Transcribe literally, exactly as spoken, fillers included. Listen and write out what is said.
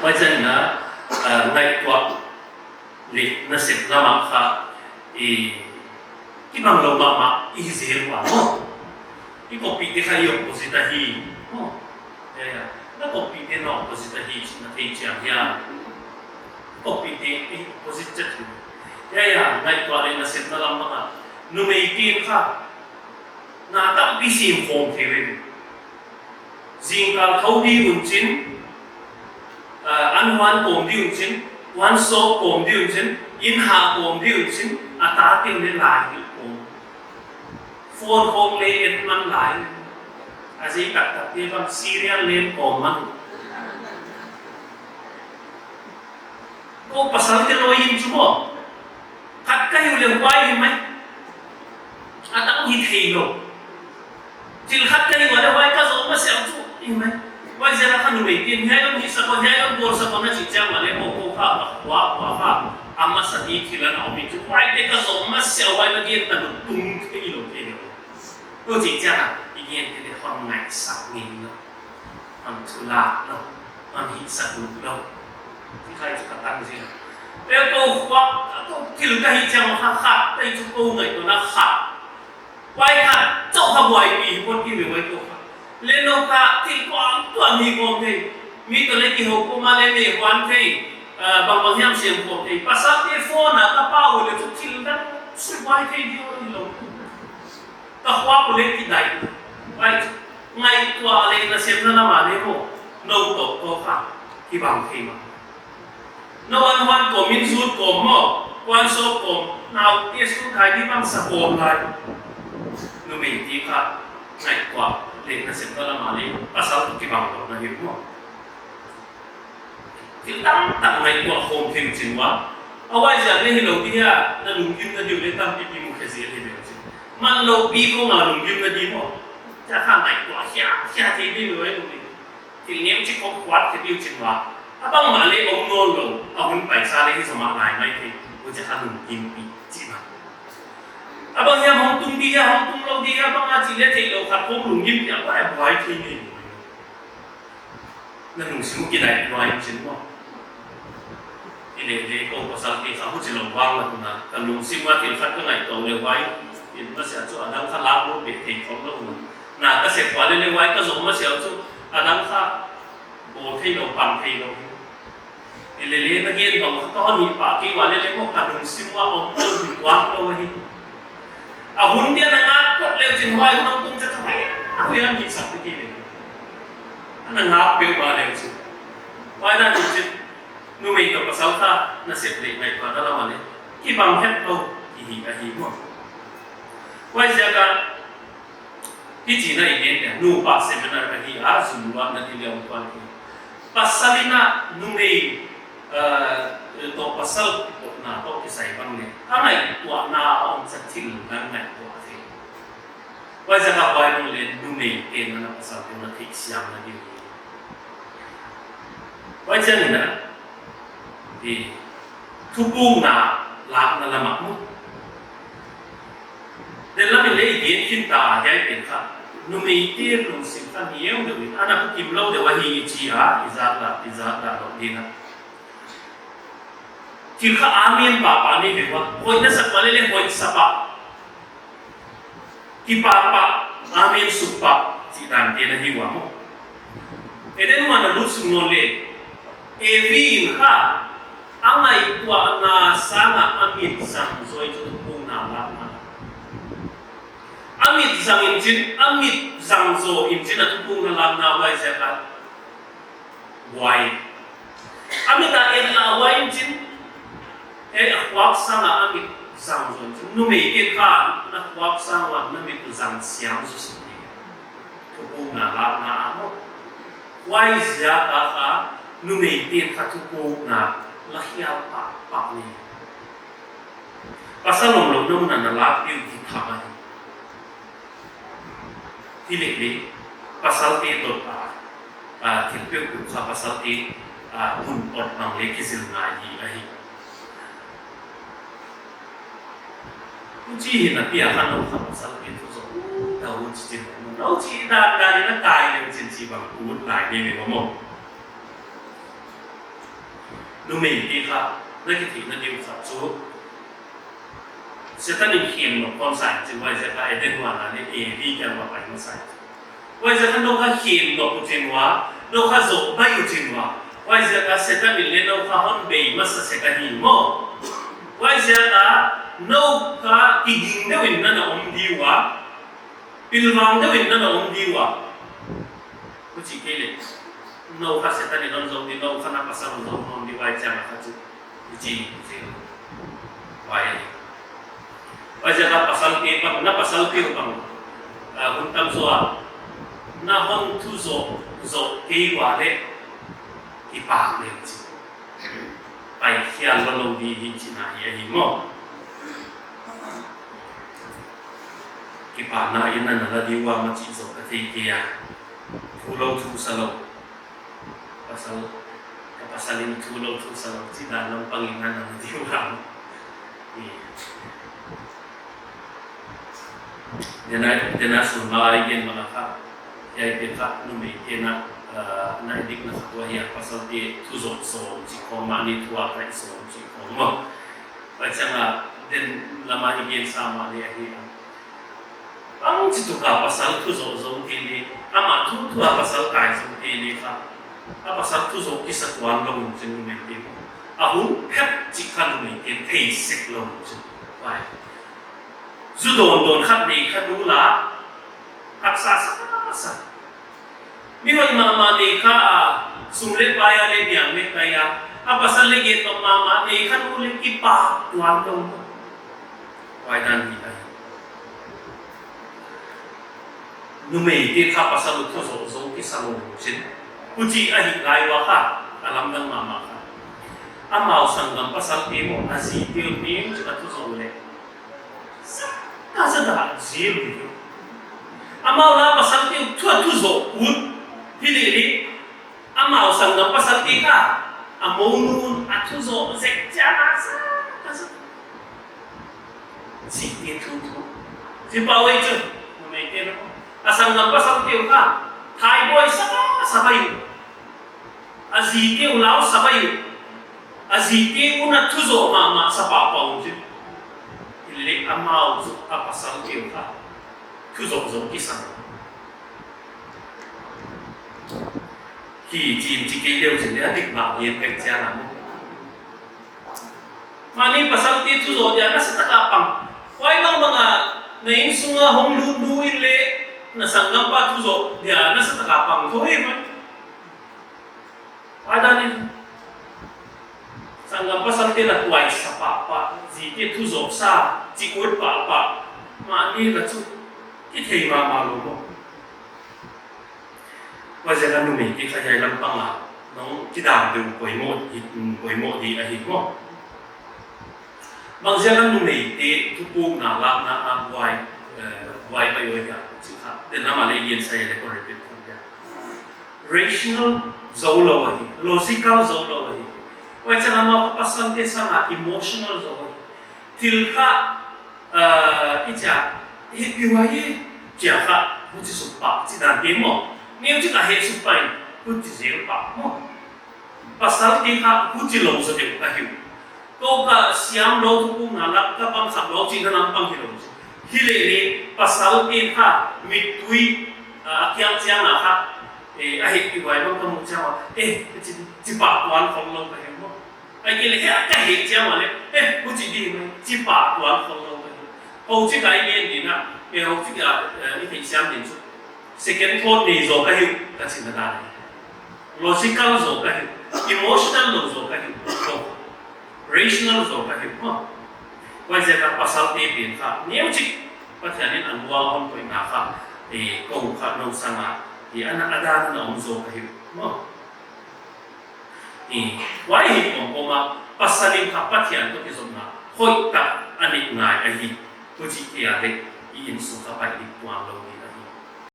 Huaiziakin a, ah, ngaihtuah leh nasepna lam ah kha, i, kibang lou mahmah i hi zel ua maw. I copyte kha i opposite ahi maw. Ya, ya. Na copyte na opposite ahi chih na thei chiang hia. Copyte i opposite chiat hi. Ya, ya, ngaihtuah leh nasepna lam ah kha. Numei pen kha na tampi sim khawm thei ve. Zingkal thou di un chin, ah, an huan kawm di un chin, huan sawp kawm di un chin, inn ha kawm di un chin, a ta teng leh lai di kawm. Phone khawng leh en man lai. A zei taktak te bang serial leh kawm man. Kou pasalte lou in chu maw. Khat ka hi uleh huai hi mai. A dang hi thei lou. Thil khat ka hi uleh huai ka zong masiah chu hi mai. Huaiziak a kha numei pen hiai lam hihsak ua, hiai lam bawlsak ua na chih chiang uleh maw, kou kha ka khua, khua kha. A masa di thil ana om in chu huaite ka zong masiah, huai na gen ta lou tung thei lou thei lou. Kou chih chiang a, i gen te leh hon ngaihsak ngei lou. Hon thulak lou, hon hihsak lou. Ti khai chu ka tang zia. Leh kou khua, kou thil ka hih chiang kha khat, tai chu kou ngaihtuahna khat. Huai khat, chauh kha buaipi hi pon ki ve huai kou kha. Leh nou kha, thil kuang tuan hi kawm thei. Mi toh leh kihou kawm a leh mi huan thei. Ah, bangbang hiam siam kawm thei. Pasalte phone a ka pau leh chu thil dang, sui buai thei di ua hi lou. Ka khua kou leh kidai. Huai, ngaihtuah leh nasepna lam ah leh maw, nou toh kou kha kibang thei mah. Nou an huan kawm, inn zut kawm maw, huan sawp kawm, naute school kai di bang sa kawm lai. Numei pen kha ngaihtuah leh nasepna lam ah leh pasal toh kibang lou na hi maw. Thil tamtak ngaihtuah khawm thei chin ua. A huaiziak leh hi lou di hia, na lunggimna di uleh tampipi mu khe zel hi ve chin. Manloupi khawng a lunggimna di maw. Chia kha ngaihtuah hia, hia thei di lou ai lou di. Thil neu chik khawng khuat khe di chin ua. A bangmah leh om nawn lou, a hun paisa leh hi zomah lai mai thei. Huchia kha lunggimpi chih mah. A bang hiam hong tung di hia, hong tung lou di hia, bang a chih leh theilou khat khawng lunggimpi a buai, a buai thei ngei. Na lungsim uh kidai luai in chin maw. I leh leh kou pasalte kha huchi lou vang la tuna. Ka lungsim a thil khat ka ngaihtuah leh huai. In masiah chu a dang kha lak lou beh thei khawm lou na. Na ka sep ua leh leh huai ka zong masiah chu a dang kha bawl thei lou, pang thei lou. I leh leh na gen bang kha ka hon hih pah kei ua leh leh maw ka lungsim ua om lou, hih tuak lou hi. A hun dia na ngak kot leh chin huai hun tung cha cha huai, huai an hihsak te kei leh. Ana ngak peuhmah leh chu. Huai na ni chin, numei toh pasal kha nasep leh ngaihtuahna lam ah leh kibang het lou, kihi ahi maw. Huaiziak a, hichi na i gen dia, nupa seminar ahi a, zumluatna di leh om tuan hi. Pasal in a numei, eh, toh pasal kipawtna toh kisai bang leh, a ngaihtuahna a om sa thil na ngaihtuah thei. Huaiziak a huai bang leh numei pen na pasal pen na theih siam na di. Huaiziak in a, i thupukna lakna lam ah mu. Den lam in leh i gen khin ta hiai pen kha. Numeite lungsim kha neu deuh in, ana bukim lou deuh ahi i chi a, i zat la, i zat la lou ding a. Thil kha amen pahpah nei ve ua. Hoihna sak pah leh leh hoih sa pah. Kipahpah, amen suk pah, chih dan te na hi ua maw. Eden huan a lut suk nawn leh, Evi in kha, a ngaihtuahna sang a a mit zang zaw in chu thupukna lakna. A mit zang in chin, a mit zang zaw in chin a thupukna lakna huaiziak a buai. A mit a et la huai in chin, eh, a khuak sang a a mit zang zaw in chin. Numei pen kha na khuak sang ua na mit zang siam zaw suk ni. Thupukna lakna a maw. Huaiziak a kha numei pen kha thupukna la hial pahpah ni. Pasal lomlomna mun a na lak peuh hi tham ahi. Hilele, pasalte toh, ah, ah, thil peuhpeuh kha pasalte, ah, hun awt bang leh kizilna hi ahi. Huchi hi na pia kha nou kha pasalte toh zong, uh, ta huchi chin, nou chi dan dan in na kai leh chin chi bang ut lai ni mi maw. Numeite kha na kitheihna ding khat chu Setan in khem nop kon sa in chin, huaiziak a Eden huan a leh Evi kiang uah pai masa in chin. Huaiziak a nou kha khem nop uh chin ua, nou kha zoh baih uh chin ua. Huaiziak a Setan in leh nou kha hon bei masa sek ahi maw. Huaiziak a nou kha kiging deuh in na na om di ua, pilvang deuh in na na om di ua. Huchi kei leh nou kha Setan in hon zong di, nou kha na pasal zong hon di, huai chiang a kha chu. Huchi, huchi. Huai. Huaiziak a pasalte bang, na pasalte uh bang, ah, hun tam zaw a na hon thu zoh, zoh kei ua leh kipak leh chi. Pai khial lou lou di hi chihna hi ahi maw. Kipahna in na na la di ua mah chih zoh ka thei kei a. Thu lou thu sa lou. Pasal, ka pasal in thu lou thu sa lou chih dan lampang in na na la di ua. Ni. Dena, dena sun ma ai gen ma kha. Hiai pen kha numeite na, ah, na dik na kha tua hi a, pasalte thu zoh sawm chih khong, mahni thu a khai sawm chih khong maw. Huai chiang a den lam a i gen sa mah leh ahi a. Bangchituk a pasal thu zoh zong te leh, amah thu thu a pasal kai zong te leh kha, a pasal thu zoh kisa tuan lou chin numeite. A hun phet chih kha numeite thei sek lou chin. Huai. Zu dawn dawn khat nei kha nu la, haksa sa sa. Mi hoih mahmah nei kha a, sum leh pai a leh niam leh tai a, a pasal leh gen nop mahmah nei kha nu leh kipak tuan lou. Huai dan hi ahi. Numeite kha pasal uh thu zoh zoh kisa lou chin. Huchi ahi lai ua kha, a lamdang mahmah kha. Amau sanggam pasalte maw, a zite uh ning chu a thu zoh leh. Sa, ka sa da zil di. Amau la pasalte uh thu a thu zoh ut. Hi leh leh. Amau sanggam pasalte kha, a mou nu a thu zoh zek chiang a sa, ka sa. Zite thu thu. Zi pa wei chu, numeite na. A sanggam pasalte uh kha, thai buai sa, sa baih uh. A zite uh lau sa baih uh. A zite uh na thu zoh mahmah sa pahpah uh chin. Hi leh amau chu a pasalte uh kha. Thu zoh zoh kisa. Hi chin chi kei leu chin leh a dik bang yen pek chiang a maw. Mahni pasalte thu zoh dia na sa tak a pang. Huai bang bang a na innsung a hong lut nu in leh na sanggampa thu zoh dia na sa tak a pang thu hi mai. Huai dan in sanggam pasalte na tuai sa pahpah, zite thu zoh sa, chih ut pahpah. Mahni la chu kithei mahmah lou maw. Huaiziak a numeite kha hiai lampang a nong kidam deuh poimoh, poimoh di ahi maw. Bangziak a numeite thupukna lakna a buai, eh, buai pai ua hia chih kha. Den lam a leh i gen sa leh kon repeat kha hia. Rational zou lou ahi, logical zou lou ahi. Huai chiang a amau kha pasalte sang a emotional zou ahi. Thil kha, ah, i chia, i, i huai i chia kha, huchi suk pah, chih dan te maw. Neu chik a heh suk pah in, huchi zel pah maw. Pasalte kha, huchi lou zaw deuh ka hi uh. Kou ka siam lou thupukna lak ka pang kham lou chihna lampang hi lou. Hi leh leh, pasalte kha, mittui, ah, a kiang chiang a kha, eh, a heh i huai bang ka muh chiang a, eh, chi, chi pah tuan khol lou ka hi uh maw. Ahihkeileh, heh, ka heh chiang a leh, eh, huchi di mai, chi pah tuan khol lou ka hi. Huchi ka i gen ding a, eh, huchi ka, eh, i theihsiam ding chu. Second thought nei zaw ka hi uh, ka chihna dan. Logical zaw ka hi uh, emotional lou zaw ka hi uh, rational zaw ka hi uh, maw. Huaiziak a pasalte pen kha, neu chik, Pathian in a luang hon koihna kha, eh, kou kha nou sang a, eh, ana a dan ana om zaw ka hi uh, maw. I, huai hi kawmkawm a, pasal in kha Pathian toh kizopna hoihtak a neih ngai ahi. Huchi kei a leh, i innsung kha pai dik tuan lou